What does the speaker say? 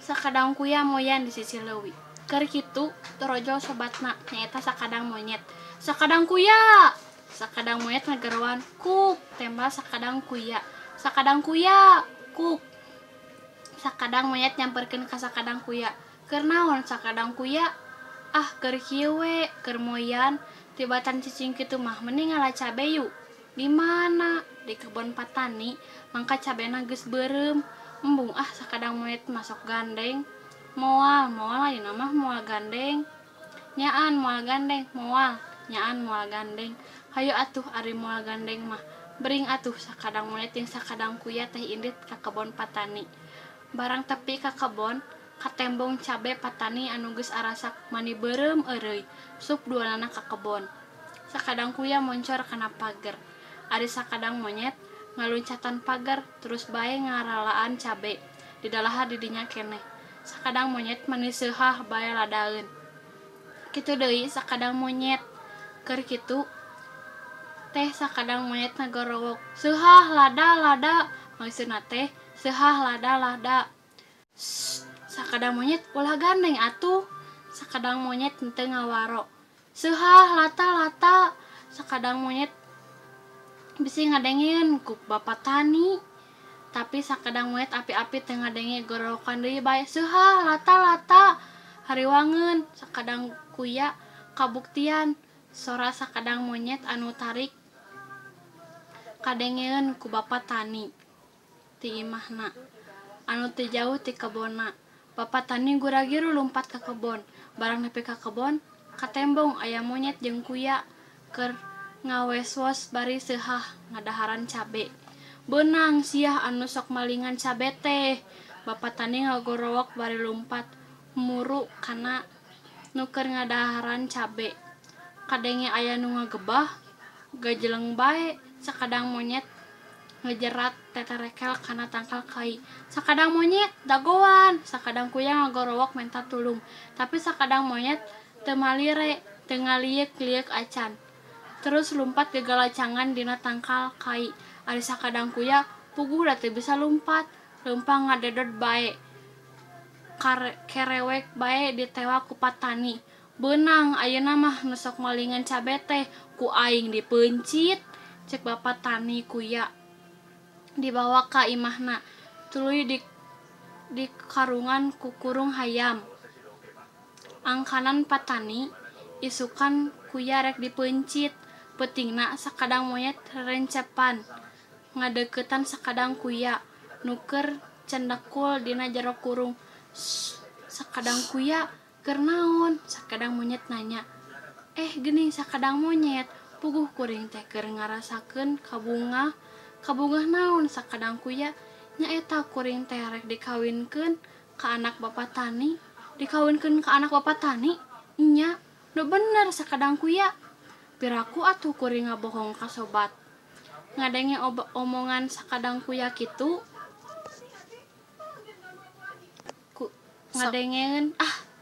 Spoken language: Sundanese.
Sakadang kuya moyan di sisi leuwi. Keur kitu, torojol sobatna, nyaeta sakadang monyet. Sakadang kuya! Sakadang monyet ngageroan, Kuk! Tembal sakadang kuya. Sakadang kuya! Kuk! Sakadang monyet nyamperkeun ka sakadang kuya. Keur naon sakadang kuya? Ah, keur kieu we, keur moyan. Tibatan cicing kitu mah mending ngala cabe yu. Di mana? Di kebon patani, mangka cabena geus beureum. Embung ah sakadang monyet mah sok gandeng. Moal, moal ayeuna mah moal gandeng. Nyaan moal gandeng, moal, nyaan moal gandeng. Hayu atuh ari moal gandeng mah. Bering atuh sakadang monyet jeung sakadang kuya teh indit ka kebon patani. Barang tepi ka kebon, katembong cabe patani anu geus arasak mani beureum eureuy, sup duanana ka kebon. Sakadang kuya moncor kana pager. Ari sakadang monyet, ngaluncatan pager, terus bae ngaralaan cabe, didalahar di dinya keneh. Sakadang monyet mani seuhah bae ladaeun. Kitu deui sakadang monyet. Keur kitu teh sakadang monyet ngagorowok, Seuhah lada lada! Maksudna teh, Seuhah lada lada. Sst, sakadang monyet ulah gandeng atuh. Sakadang monyet henteu ngawaro. Seuhah lata lata! Sakadang monyet bisi ngadengeun ku bapa tani. Tapi sakadang monyet api-api teu ngadenge gorowokan deui bae, Seuhah lata lata! Hariwangeun sakadang kuya kabuktian sora sakadang monyet anu tarik kadengeun ku bapa tani ti imahna anu teu jauh ti kebonna. Bapa tani gura-giru lumpat ka kebon. Barang nepi ka kebon, katembong aya monyet jeung kuya keur ngawes-wos bari seuhah ngadaharan cabe. Beunang siah anu sok malingan cabe teh! Bapa tani ngagorowok bari lumpat muru kana nu keur ngadaharan cabe. Kadenge aya nu ngagebah, gajeleng bae sakadang monyet ngejerat teterekel kana tangkal kai. Sakadang monyet, dagoan! Sakadang kuya ngagorowok menta tulung. Tapi sakadang monyet teu malire, teu ngalieuk-lieuk acan. Terus lumpat gagalacangan dina tangkal kai. Ari sakadang kuya, puguh da teu bisa lumpat, leumpang ngadedod bae. Kerewek bae ditewak ku patani. Beunang ayeuna mah nu sok malingan cabe teh ku aing dipeuncit, cek bapa tani kuya. Dibawa ka imahna, tuluy dikarungan ku kurung hayam. Angkanan patani, isukan kuya rek dipeuncit. Peutingna sakadang monyet rerencepan ngadeuketan sakadang kuya nu keur cendekul dina jero kurung. Sst, sakadang kuya, Keur naon? Sakadang monyet nanya. Eh, geuning sakadang monyet, puguh kuring teh keur ngarasakeun kabungah. Kabungah naon sakadang kuya? Nyaeta kuring teh rek dikawinkeun ka anak bapa tani. Dikawinkeun ka anak bapa tani? Nya, nu bener sakadang kuya. Piraku atuh kuring ngabohong ka sobat. Ngadenge omongan sakadang kuya kitu, ku ngadengeun ah.